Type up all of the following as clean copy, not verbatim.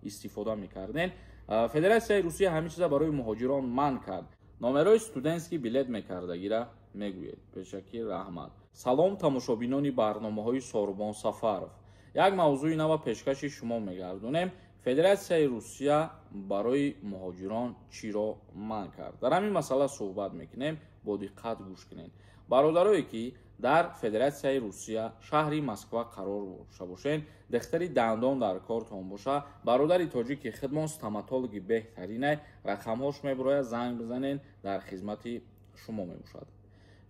Истифода мекарден. Федератсияи Русия ҳамин чиза барои муҳоҷирон манъ кард. Номерои студентский билет мекардагира мегӯед. Пешакӣ раҳмат. Салом, тамошобинони барномаҳои Сорбон Сафаров. Як мавзӯи нава пешкаши шумо мегардонем. Федератсияи Русия барои муҳоҷирон чиро манъ кард, дар ҳамин масъала суҳбат мекунем. Бо диққат гӯш кунед. Бародарое, ки дар Федератсияи Русия, шаҳри Москва қарор дошта бошед, духтари дандон дар кортон боша, бародари тоҷики хидмон стоматологи беҳтаринай, рақамҳош мебурояд, занг бизанед, дар хизмати шумо мебошад.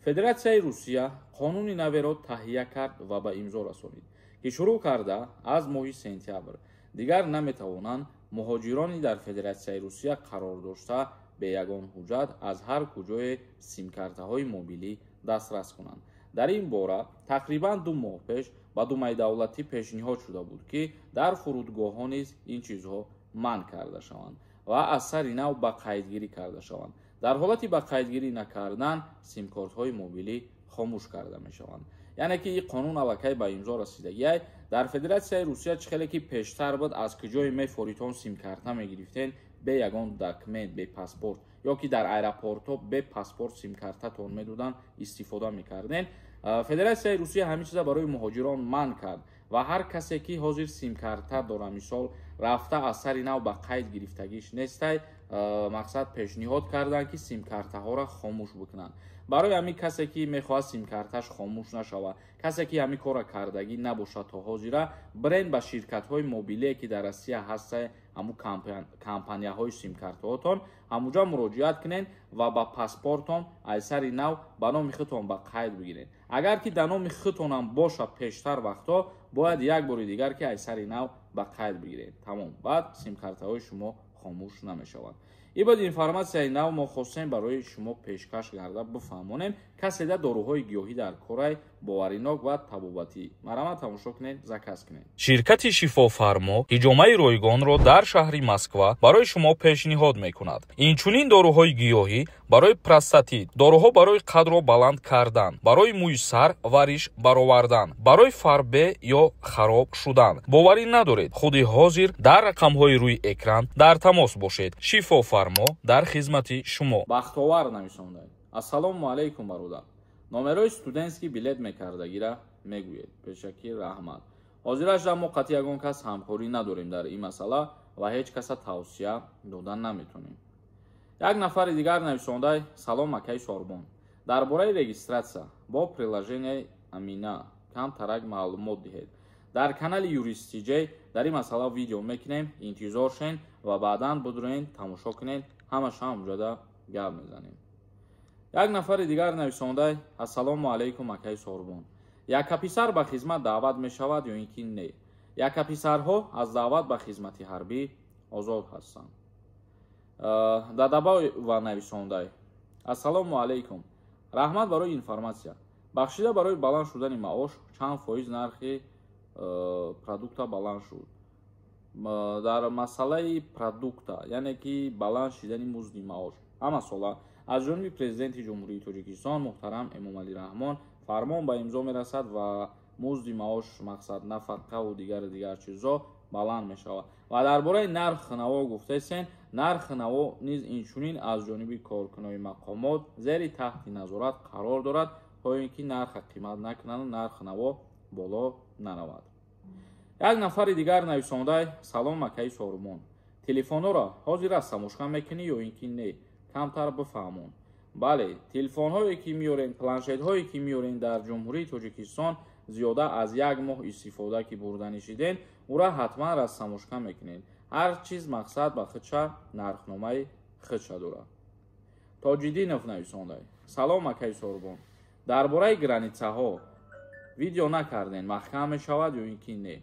Федератсияи Русия қонуни наверо таҳия кард ва ба имзо расонид, ки шурӯъ карда аз моҳи сентябр дигар наметавонанд муҳоҷирони дар Федератсияи Русия қарор дошта бе ягон ҳуҷҷат аз ҳар куҷое симкартаҳои мобилӣ дастрас кунанд. Дар ин бора тақрибан 2 моҳ пеш ба Думаи давлатӣ пешниҳод шуда буд, ки дар фурудгоҳҳо низ ин чизҳо манъ карда шаванд ва аз сари нав ба қайдгирӣ карда шаванд. Дар ҳолати ба қайдгирӣ накардан симкортҳои мобилӣ хомӯш карда мешаванд. Яъне ки ин қонун аллакай ба имзо расидагиай дар Федератсияи Русия. Чӣ хеле ки пештар буд, аз куҷое мефоритон симкарта мегирифтен бе ягон документ, бе паспорт, ё ки дар аэропортҳо бе паспорт симкартатон медоданд, истифода мекарден. Федератсияи Русия ҳамин чиза барои муҳоҷирон манъ кард ва ҳар касе, ки ҳозир симкарта дора, мисол, рафта аз сари нав ба қайд гирифтагиш нестай, мақсад пешниҳод карданд, ки симкартаҳоро хомӯш бикунанд. Барои ҳамин касе, ки мехоҳад симкарташ хомӯш нашавад, касе, ки ҳамин корро кардагӣ набошад то ҳозира, бирен ба ширкатҳои мобилие, ки дар Россия ҳаста, ҳамун компанияҳои симкартаҳотон, ҳамуҷа муроҷиат кунед ва ба паспортон аз сари нав ба номи худтон ба қайд бигиред. Агар ки дар номи худтонам бошад, пештар вақтҳо бояд як бори дигар ки аз сари нав ба қайд бигиред. Тамом, баъд симкартаҳои шумо хомӯш намешаванд. Ин буд информатсияи нав, мо хостем барои шумо пешкаш карда бифаҳмонем. Каседа доруҳои гиёҳӣ дар корай, боваринок ва табобатӣ, марҳамат, тамошо кунед, заказ кунед. Ширкати Шифофармо ҳиҷомаи ройгонро дар шаҳри Москва барои шумо пешниҳод мекунад. Инчунин доруҳои гиёҳӣ барои простатит, доруҳо барои қадро баланд кардан, барои мӯи сар ва риш баровардан, барои фарбе ё хароб шудан. Боварӣ надоред? Худи ҳозир дар рақамҳои рӯи экран дар тамос бошед. Шифофармо дар хизмати шумо. Бахтовар нависонда: «Ассалому алайкум, бародар, номерои студентский билет мекардагира мегӯед. Пешакӣ раҳмат». Ҳозирашда мо қатъи ягон кас ҳамкорӣ надорем дар ин масъала ва ҳеҷ каса тавсия дода наметонем. Як нафари дигар нависондай: «Салом, акаи Сорбон, дар бораи регистрация бо приложенияи Амина камтарак маълумот диҳед». Дар канали Юристиҷей дар ин масъала видео мекунем, интизор шен ва баъдан бидурен, тамошо кунед, ҳамаша ҳамҷода гап мезанем. Як нафари дигар нависондай: «Ассалому алайкум, акаи Сорбон, яккаписар ба хизмат даъват мешавад ё ин ки не?» Яккаписарҳо аз даъват ба хизмати ҳарбӣ озод ҳастанд. Дадабаева нависондай: «Ассалому алайкум, раҳмат барои информатсия. Бахшида, барои баланд шудани маош чанд фоиз нархи продукта баланд шуд?» Дар масъалаи продукта, яъне ки баланд шидани музди маош, ҳама сола аз ҷониби Президенти Ҷумҳурии Тоҷикистон муҳтарам Эмомалӣ Раҳмон фармон ба имзо мерасад ва музди маош, мақсад, нафақаву дигару дигар чизҳо баланд мешавад. Ва дар бораи нархи наво гуфтесен, нархи наво низ инчунин аз ҷониби коркунони мақомот зери таҳти назорат қарор дорад, то ин ки нарха қимат накунанду нархи наво боло наравад. Як нафари дигар нависондай: «Салом, акаи Сорумон, телефонҳоро ҳозир растамошка мекунӣ ё ин ки не? Камтар бифаҳмон». Бале, телефонҳое ки меорем, планшетҳое ки меорем дар Ҷумҳурии Тоҷикистон, зиёда аз як моҳ истифода ки бурданӣ шиден, ӯра ҳатман растамошка мекунед. Ҳар чиз, мақсад, ба худша нархномаи худша дорад. Тоҷиддинов нависондай: «Салом, акаи Сорбон, дар бораи границаҳо видео накардем, маҳкам мешавад ё ин ки не?»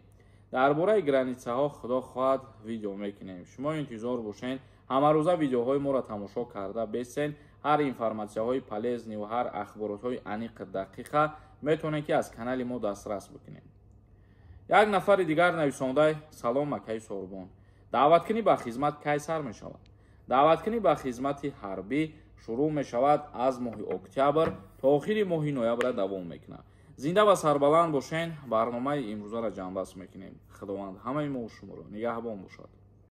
Дар бораи границаҳо, худо хоҳад, видео мекунем, шумо интизор бошед. Ҳамарӯза видеоҳои моро тамошо карда бесен. Ҳар информатсияҳои полезный ва ҳар ахборотҳои аниқи дақиқа метавонед, ки аз канали мо дастрас бикунед. Як нафари дигар нависондай: «Салом, акаи Сорбон, даъваткунӣ ба хизмат кай сар мешавад?» Даъваткунӣ ба хизмати ҳарбӣ шурӯъ мешавад аз моҳи октябр, то охири моҳи ноябра давом мекунад. Зинда ва сарбаланд бошен. Барномаи имрӯзаро ҷамъбаст мекунем. Худованд ҳамаи мо шуморо нигаҳбон бошад.